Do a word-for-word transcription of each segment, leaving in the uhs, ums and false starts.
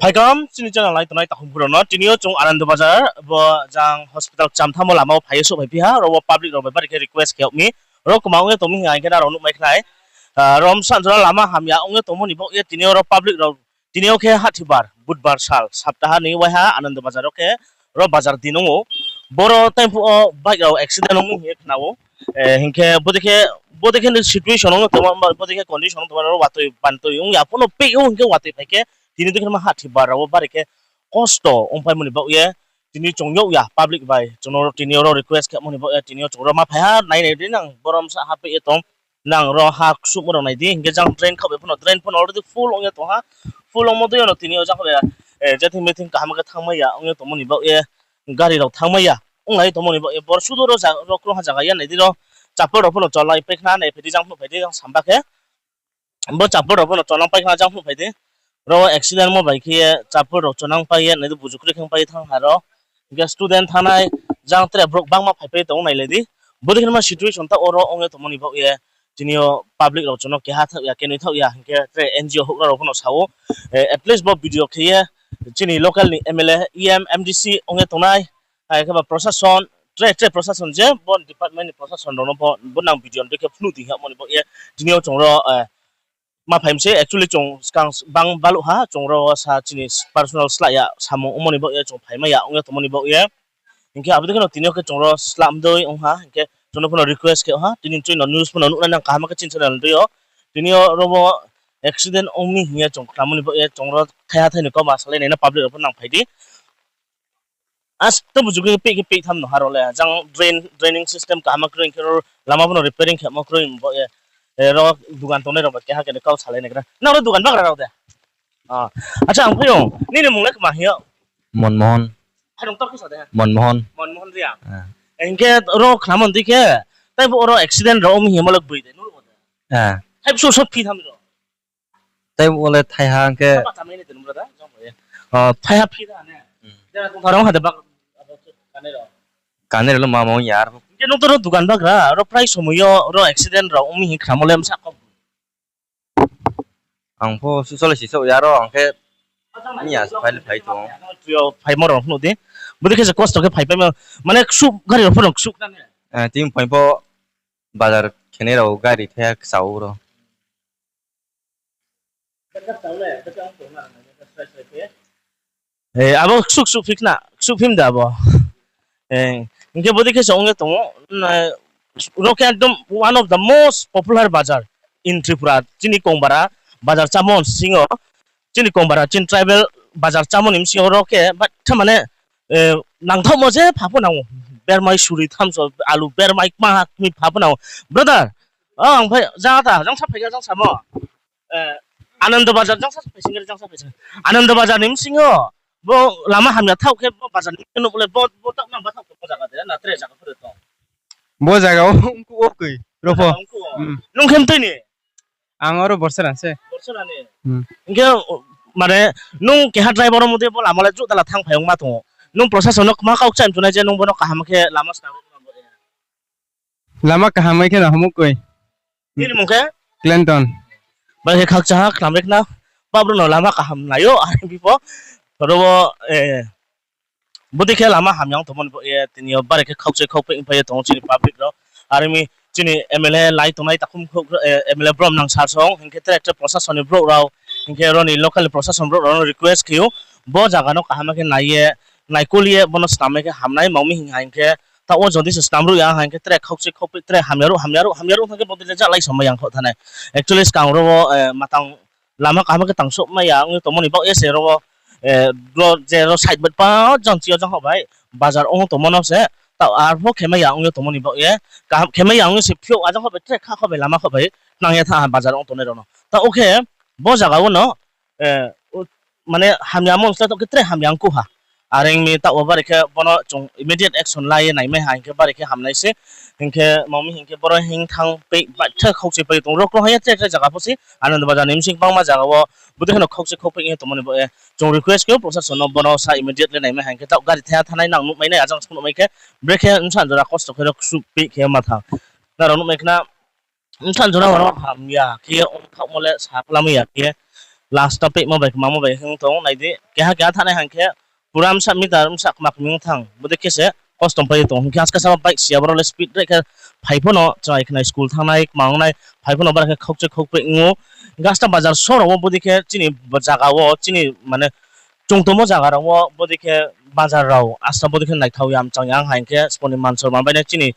Phaikam chini channel nai tongnai takhum khurao no, tini yo chung Anand Bazar bo jang hospital kcham thamo lama wo phai ye souhphai phi ha, ro wo public rao bai bari khe request khe yag mi, ro kma ong ye tong mi hing ya hing khe nrao nuhmai khnai. Rom sanjora lama hamya ong ye tongmo ni baoh ye tini yo ro public rao, tini yo khe hathibar, budbar sal, saptaha ni waiha Anand Bazar wo khe ro bazar din ong ou. Boro time phuh wo bike rao accident ong mi hing ye khna ou. Hing khe bodei khe, bodei khe ni situation ong tongma, bodei khe condition ong tongma, ro watoi bantoi ong ya pho no peh ou hing khe watoi phai khe, tini dei khe ma hathibar rao wo bari khe kosto ongpaimo ni baoh ye, tini chung yag ya public bai, chung no tini yo ro request khemo ni baoh ye, tini yo chung ro ma phai ha, nai nai di nang, borom sa ha peh ye tong, nang ro ha ksuhmo rao nai di, hing khe jang drain khaoh bai pho no, drain pho no already full ong ye tong ha, full ongmo dei yo no tini yo jang khaoh bai, jething mething kaham khe thanngmai ya ong ye tongmo ni baoh ye, gari rao thanngmai ya onglai tongmo ni baoh ye, bor sudu ro, ro krungha zaga ya nai di ro, chapal rao pho no cholai pai khna, nai phai di jang phnuh phai di jang samba khe. Bo chapal rao pho no cholai pai khna jang phnuh phai di. Ro accident mo bai khe ye chapal rao chonang pai ye nai di buju kroi khe pai ye thanng ha ro. Hing khe student thanngnai jang tre brouh bangma phai pai tong nailai di. Bodei khe ma situation taoh wo ro ong ye tongmo ni baoh ye, tini yo public rao chung no keha thaoh ya, kenoi thaoh ya hing khe tre N G O houhgra rao pho no sa ou. At least bo video khe ye chini local ni M L A, E M, M D C ong ye tongnai, hai khe ba prosason, tre tre prosason je bo department ni prosason rao no pho bo nang video ni dei khe phnuh di hingmo ni baoh ye, tini yo chung ro ma phai mi se, actually chung skang bang baluh ha, chung ro sa chini personal slah ya samung ongmo ni baoh ye chung phaimai ya ong ye tongmo ni baoh ye. Hing khe abo dei khe no tini yo khe chung ro slam dei ong ha, hing khe chung no pho no request khe ha, tini chui no news pho no nuhnai nang kaham khe chini channel dei yo. Tini yo ro bo accident ong mi hing ye chung khnamo ni baoh ye chung ro thaiha thai ni kau ma salai nai na public rao pho nang phai di. Asto buju khe peh khe peh tham no ha ro le, jang drain, draining system kaham kroi hing khe ro lama pho no repairing khemo kroi bo ye, ro dugan tongnai rao bai keha khe ni kau salai nai gra. Nang ro dugan bagra rao de? Acha, ang phai ou. Nini mung le kma hing yo? Monmohon. Monmohon Reang. Hing khe ro khnamo dei khe, tai bo ro accident rao ong mi hingmo le boi de, nung ro de? Hai bsu so phi tham ro. Tai bo le thaiha hing khe. Thaiha phi da ne? Jera tongtha rao ha de bak, kanai rao le mama ong ya. Hing khe nung to ro dugan bagra, ro prai somoi yo ro accident rao ong mi hing khnamo le msa kau. Ang pho suhsao le sisao ya ro, ang khe miya se phai le phai tong. Tui yo phaimo rao phnuh di. Bodei khe se kosto khe phaipaimo. Mane ksuh gari rao pho no ksuh khna ne? Tini phai pho bazar khenai rao gari thaiha kchao ro. Abo ksuh ksuh phi khna, ksuh phim da abo. Hing khe bodei khe se ong ye tong ou, ro khe ekdom one of the most popular bazar in Tripura, chini Kongbara bazar chámo bsing yo, chini Kongbara, chini tribal bazar chámo ni bsing yo ro khe, but tha mane, nangthaohmo je pha pho nang ou, bermai suri thamso, alu bermai kma ha kmi pha pho nang ou. Brother, ang phai, jang ta, jang sa phai kha, jang samo. Anando Bazar, jang sa phai sing khe, jang sa phai sing. Anando Bazar ni bsing yo, bo lama hamya thaoh khe, bo bazar ni nuh le, bo, bo taoh nang ba thaoh khe, bo zaga de, na tre zaga pho de tong. Bo zaga o, ongkuh o koi, ro pho. Nung khe mtui ni? Ang aro Borsora se. Hing khe, mane, nung keha driver ong mo dei bo lama le juh dala thanng phai ong ma tong ou. Nung prosason no kma kau kchaih mchunai je nung bo no kaham khe lama snam. Lama kaham khe no hamo koi. Nini mung khe? Clinton. Bai khe khakchang ha khna bai khna. Ba brouh no lama kaham nai ou, are bi pho. Ro wo, bodei khe lama hamya ong tongmo ni baoh ye, tini yo bari khe khaukchai khaukpai ongpai ye tong ou chini public rao. Are mi chini M L A lai tongnai takhum, M L A brom nang sir song, hing khe tre tre prosason ni brouh rao, hing khe ro ni local ni prosason brouh rao no request khe ou, bo zaga no kaham khe nai ye, naikol ye, bo no snam mai khe hamnai, ma mi hing ha hing khe, taoh wo jodi se snam ruh ya ha hing khe tre khaukchai khaukpai tre hamya ruh, hamya ruh, hamya ruh thanng khe bodei le jalai samai yang khaoh thanai. Actually skang ro wo, matang lama kaham khe tang souhmai ya ong ye tongmo ni baoh ye se ro wo, bro je ro side bai pa jang chi yo jang khaoh bai, bazar ong tongmo no se, taoh arpho khemai ya ong ye tongmo ni baoh ye, kaham khemai ya ong ye se phiouh ajang khaoh bai tre kha khaoh bai lama khaoh bai, nang ye thanng ha bazar ong tongnai rao no. Taoh o khe, bo zaga wo no, mane hamya mo slái taoh khe tre hamya ongkuh ha. Are ong mi taoh wo bari khe bo no chung immediate action lai ye naimai ha hing khe bari khe hamnai se. Hing khe ma mi hing khe boro hing thanng pai, bai tre khaukchai pai tong rao kro ha ye tre tre zaga pho se. Anand Bazar ni bsing bangma zaga wo bodei khe no khaukchai khaukpai ye tongmo ni baoh ye. Chung request khe ou prosason no bo no sa immediately naimai ha hing khe taoh gari thaiha thanai nang nuhmai nai ajang se nuhmai khe. Brekhe bsa jora kosto khe ro ksuh peh khe ma thanng. Nrao nuhmai khna bsa jora wo hamya khe ye ongthaohmo le sa phalamai ya khe ye. Last topic mo bai kmamo bai khe ong tong, nai di. Keha keha thanai hang khe pura bsa meter bsa kma kming thang, bodei khe se kosto pai ye tong. Hing khe askasa bike si ya, boro le speed rai khe phai pho no chrai khnai, school thanngnai, kma ong nai, phai pho no bara khe khokchai khokpei ong ou. Hing khe asta bazar so rao wo bodei khe chini zaga wo, chini mane chung tongmo zaga rao wo bodei khe bazar rao asta bodei khe naithao ya, mchang ya, ang hai hing khe sbo ni mansor ma bai nai chini,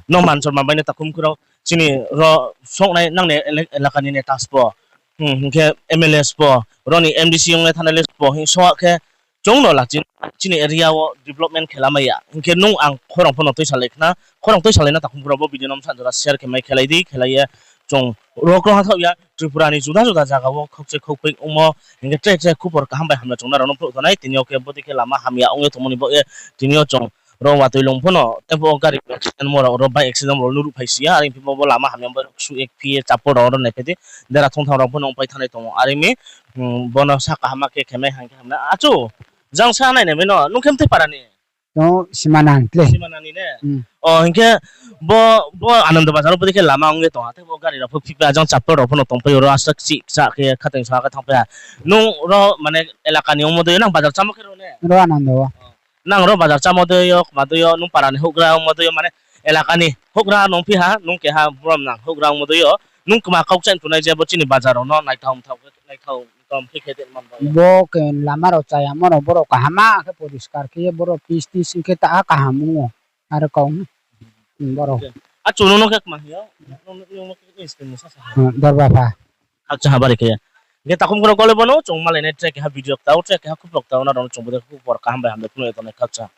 no mansor ma bai nai takhum khurao chini ro songnai nang ni ele-, elaka ni neta sbo, hmm, hing khe M L A sbo, ro ni M D C ong ye thanngnai le sbo hing so khe chung no lachi, chini area wo development khe lamai ya. Hing khe nung ang khorang pho no tuisalai khna, khorang tuisalai na takhum khurao bo video no bsa jora share khe mai khelai di, khelai ye chung ro krung ha thaoh ya, Tripura ni juda juda zaga wo khokchai khokpei ongmo, hing khe tre tre khupor kaham bai hamya chung nrao no phnuh tongnai, tini yo khe bodei khe lama hamya ong ye tongmo ni baoh ye, tini yo chung ro watoi lung pho no, tei pho gari accident mo rao, ro bike accident rao nuhruhphai si ya, are phi bo lama hamya bai ksu ek phi ye chapel rao ro naiphai di, dera thongtham rao pho no ongpai thanngnai tong ou, are mi, hmm, bo no sa kaham khe khe mai hang khe hamnai. Achu, jang sa nai nai mai no, nung khe mtei para ni? Simanani ne? Hmm. O, hing khe bo, bo Anando Bazar wo bodei khe lama ong ye tong ha, tei bo gari rao pho phikpai ha, jang chapel rao pho no tongpai ou, ro asta kchih kchah khe khateng sa khe thangpai ha. Nung ro mane elaka ni ongmo dei yo, nang bazar chámo khe ro ne? Ro Anando wo. Nang ro bazar chámo dei yo, kma dei yo, nung para ni houhgra ongmo dei yo, mane elaka ni houhgra nung phi ha, nung keha brom nang houhgra ongmo dei yo, nung kma kau kchaih tongnai je bo chini bazar rao no naithao, naithao, tom khe khe de man ba. Bo khe lama rao chayamo rao, boro kaham khe poriskar khe ye, boro pis tis hing khe ta kaham ong ou. Are kau, boro. Achu nung no khe kma hing yo, nung no khe ni skin ni sa sa. Dorba pha. Khakchang ha bari khe. Hing khe takhum khurao kole bo no chung malai nai tre keha video ktao, tre keha khupor ktao, nrao no chung bodei khupor kaham bai hamya phnuh ye tongnai khakchang.